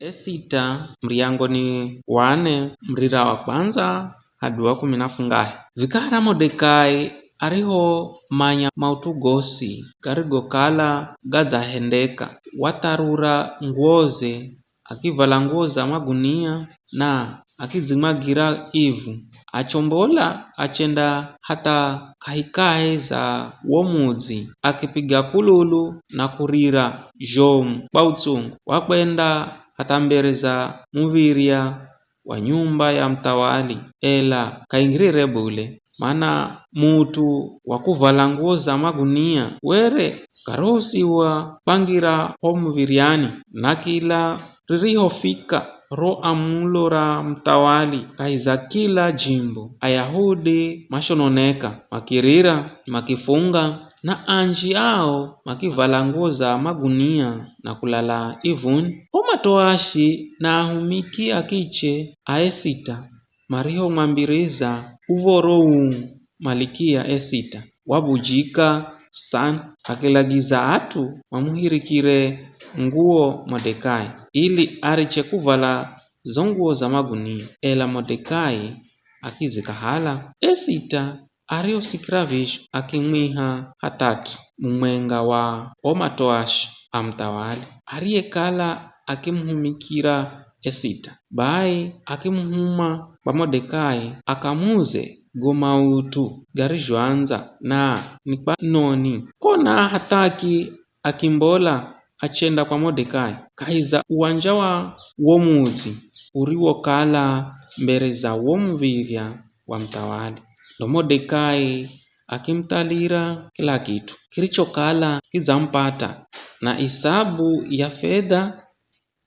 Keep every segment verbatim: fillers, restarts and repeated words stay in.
Esita, muryango ni wa nne, murira wa kwandza hadi wa kumi na fungahe. Vikara Modekai arihomanya maut'u gosi garigokala gadzahendeka, watharura nguwoze, akivala nguwo za magunia na akidzimwagira ivu. Achombola achenda hatha kahikahi za wo mudzi, akipiga kululu na kurira zhomu kwa utsungu. Wakwenda hatha mbere za muv̱irya wa nyumba ya muthawali, ela k'aingirire bule, mana mut'u wa kuvala nguwo za magunia were k'aruhusiwa kwangira ho muv̱iryani. Na kila ririhofika ro amulo ra muthawali kahi za kila jimbo, Ayahudi mashononeka, makirira, makifunga, na anji ao makivala nguwo za magunia na kulala ivuni. O matoashi na ahumiki a kiche a Esita marihomwambiriza uv̱oro uu Malikia Esita, wabujika sana, akilagiza at'u mamuhirikire nguwo Modekai, ili ariche kuvala zo nguwo za magunia. Ela Modekai akizikahala. Esita arihosikira vizho, akimwiha Hathaki, mumwenga wa o matoashi a muthawali, ariyekala akimuhumikira Esita. Bai akimuhuma kwa Modekai akamuze go maut'u garizhoandza na ni kwanoni. Kona Hathaki akimbola achenda kwa Modekai kahi za uwanja wa wo mudzi uriwokala mbere za wo muv̱irya wa muthawali. Ndo Modekai akimuthalira kila kit'u kirichokala kidzamupata, na isabu ya fedha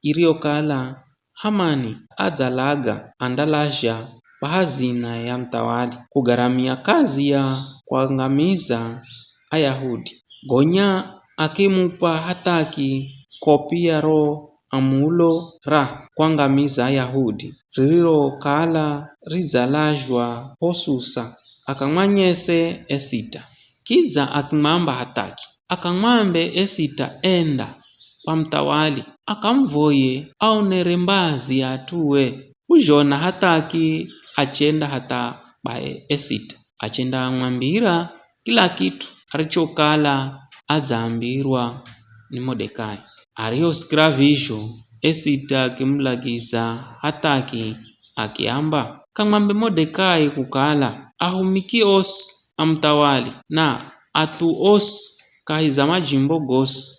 iriyokala Hamani adzalaga andalazha kwa hazina ya muthawali kugaramia kazi ya kwangamiza Ayahudi. Gonya akimup'a Hathaki kopi ya ro amulo ra kwangamiza Ayahudi, ririrokala ridzalazhwa ho Susa, akamwanyese Esita. Kidza akimwamba Hathaki, akamwambe Esita enda kwa muthawali, akamuvoye aonere mbazi at'ue. K'uzhona Hathaki achenda hatha kwa Esita, achendamwambira kila kit'u arichokala adzaambirwa ni Modekai. Arihosikira vizho, Esita akimulagiza Hathaki akiamba, kamwambe Modekai kukala ahumiki osi a muthawali na at'u osi kahi za majimbo gosi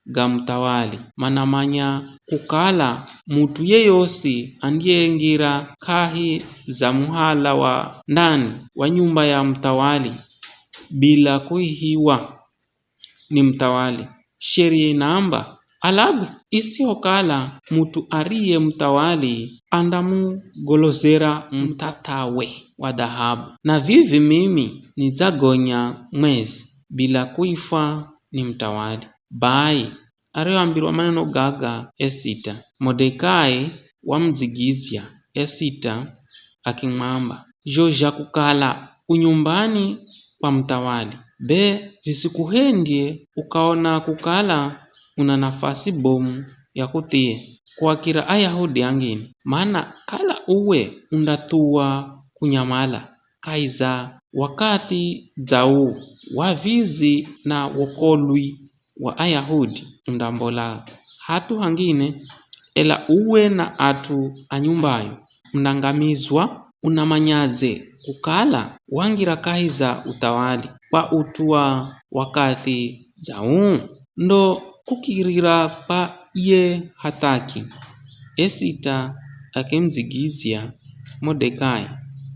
ga muthawali manamanya kukala mut'u yeyosi andiyengira kahi za muhala wa ndani wa nyumba ya muthawali bila kuihiwa ni muthawali, sheria inaamba alagwe, isihokala mut'u ariye muthawali andamugolozera muth'ath'awe wa dhahabu. Na vivi mimi nidzagonya mwezi bila kuifwa ni muthawali. Bai arihoambirwa maneno gaga Esita, Modekai wamudzigidzya Esita akimwamba, zho zha kukala u nyumbani kwa muthawali, be visikuhendye ukaona kukala una nafasi bomu ya kuthie kuakira Ayahudi angine, mana kala uwe undathuwa kunyamala kahi za wakathi dza uu, wavizi na wokolwi wa Ayahudi undambola hat'u hangine, ela uwe na at'u a nyumbayo munangamizwa. Unamanyadze kukala wangira kahi za uthawali kwa ut'u wa wakathi dza uu? Ndo kukirira kwa ye Hathaki, Esita akimudzigidzya Modekai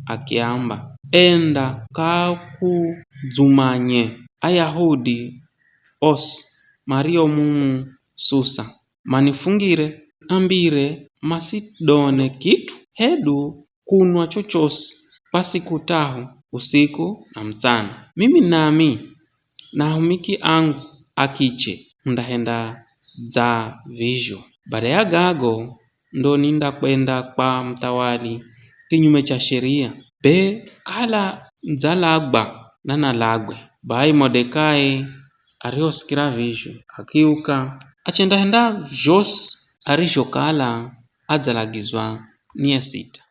akiamba, enda kaakudzumanye Ayahudi osi mario mumu Susa, manifungire, ambire masidone kit'u hedu kunwa chochosi kwa siku tahu usiku na mutsana. Mimi nami na ahumiki angu a kiche hundahenda dza vizho. Bada ya gago ndo nindakwenda kwa muthawali kinyume cha sheria, be kala nidzalagwa nanalagwe. Bai Modekai arihosikira vizho, akiuka, achendahenda zhosi arizhokala adzalagizwa ni Esita.